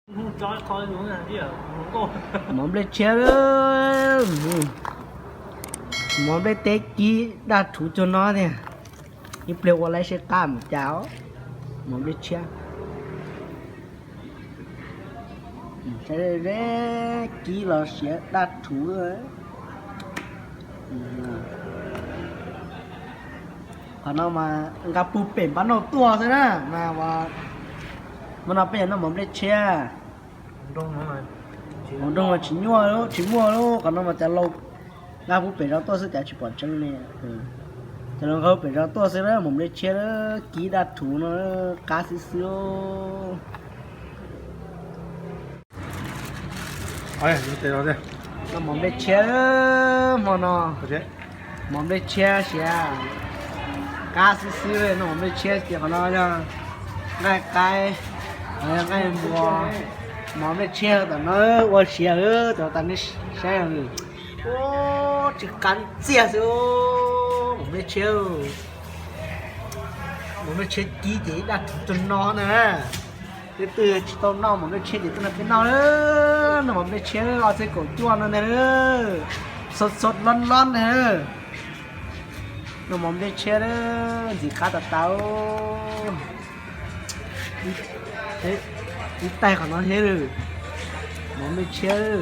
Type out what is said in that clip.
Mov nplej tshiab, mov nplej teb kib daj rhuv cuag no tiag. Ib pliag ua laib seb qab mus cas os. Mov nplej tshiab, kib los siav daj rhuv. Qhov no mas nqa puag pem npab nauj tuaj xwb na mas. Mas no peb yuav noj mov nplej tshiab. Hauv nroog tsis nyuaj, tsis muaj lub, qhov no mas cov laus nqa puag pem zos tuaj xwb, cas tsis pom tseeb li. Cov laus nqa puag pem zos tuaj xwb na, mov nplej tshiab kib daj rhuv no, qab xwb xwb. Mov nplej tshiab, hmo no mov nplej tshiab siav, qab xwb xwb. Noj mov nplej tshiab ces qhov no yog nqaij qaib, qhov no yog nqaij npua. Mov nplej tshiab tom no ua siav, tom tas nej saib, ua tsis qab ntxiag xwb. Mov nplej tshiab, mov nplej tshiab kib ces ib daj rhuv rau no na. Leej twg tsis tau noj mov nplej tshiab ces tuaj no peb noj, noj mov nplej tshiab ob txhiab kaum cuaj no ntag. Xov xov lob lob ntag. Noj mov nplej tshiab ntxim qab tas tas. Ib taig qhov no thiab, mov nplej tshiab.